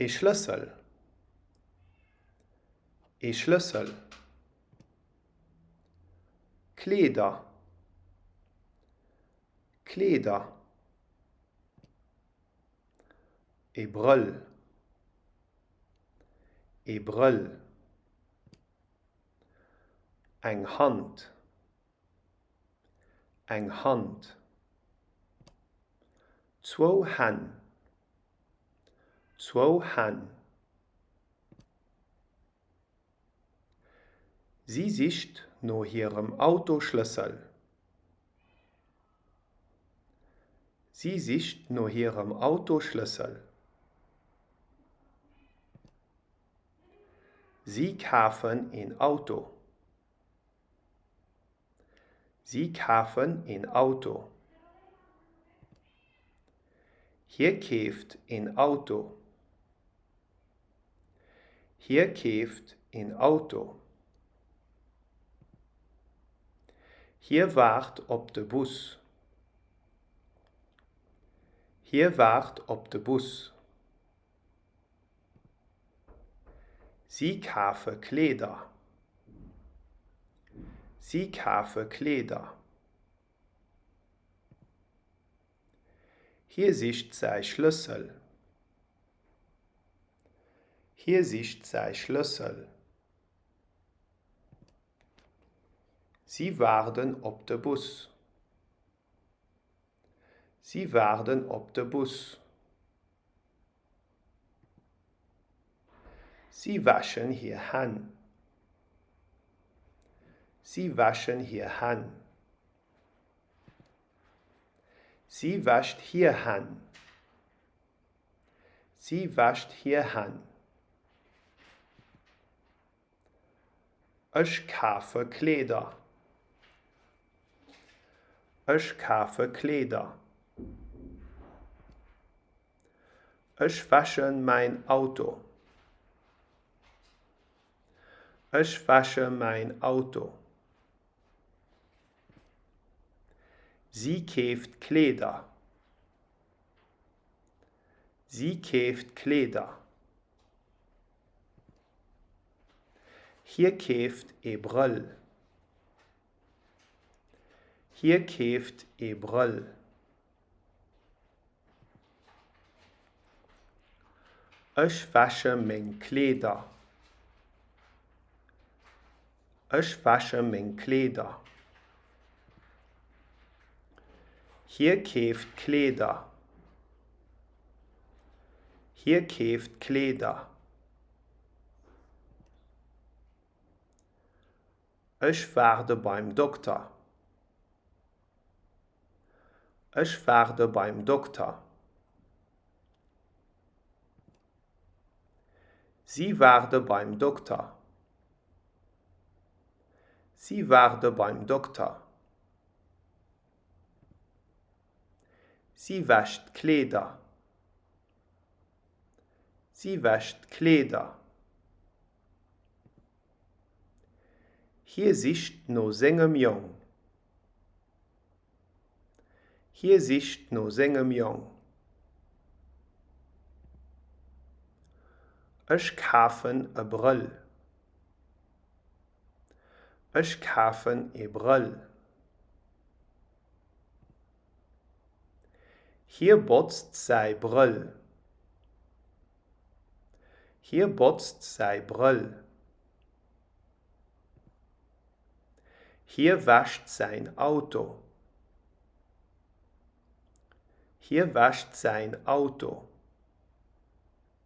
Ee Schlëssel. Ee Schlëssel. Kleeder. Kleeder. Ee Brëll. Ee Brëll. Eng Hand. Eng Hand. Zwou Hänn. Zwou Hänn. Si sicht no hirem Autoschlëssel. Si sicht no hirem Autoschlëssel. Si kafen een Auto. Si kafen een Auto. Hie keeft een Auto. Hie keeft een Auto. Hie waart op de Bus. Hie waart op de Bus. Si kafe Kleeder. Si kafe Kleeder. Hie sicht säi Schlëssel. Hie sicht säi Schlëssel. Si waarden op de Bus. Si waarden op de Bus. Si wäschen hir Hänn. Si wäschen hir Hänn. Si wäscht hir Hänn. Si wäscht hir Hänn. Ech kafe Kleeder. Ech kafe Kleeder. Ech wäsche mäin Auto. Ech wäsche mäin Auto. Si keeft Kleeder. Si keeft Kleeder. Hie keeft ee Brëll. Hie keeft ee Brëll. Ech wäsche meng Kleeder. Ech wäsche meng Kleeder. Hie keeft Kleeder. Hie keeft Kleeder. Ech waarde beim Dokter. Ech waarde beim Dokter. Si waarde beim Dokter. Si waarde beim Dokter. Si wäscht d'Kleeder. Si wäscht d'Kleeder. Hie sicht no sengem Jong. Hie sicht no sengem Jong. Ech kafen e Brëll. Ech kafen e Brëll. Hie botzt säi Brëll. Hie botzt säi Brëll. Hie wäscht säin Auto. Hie wäscht säin Auto.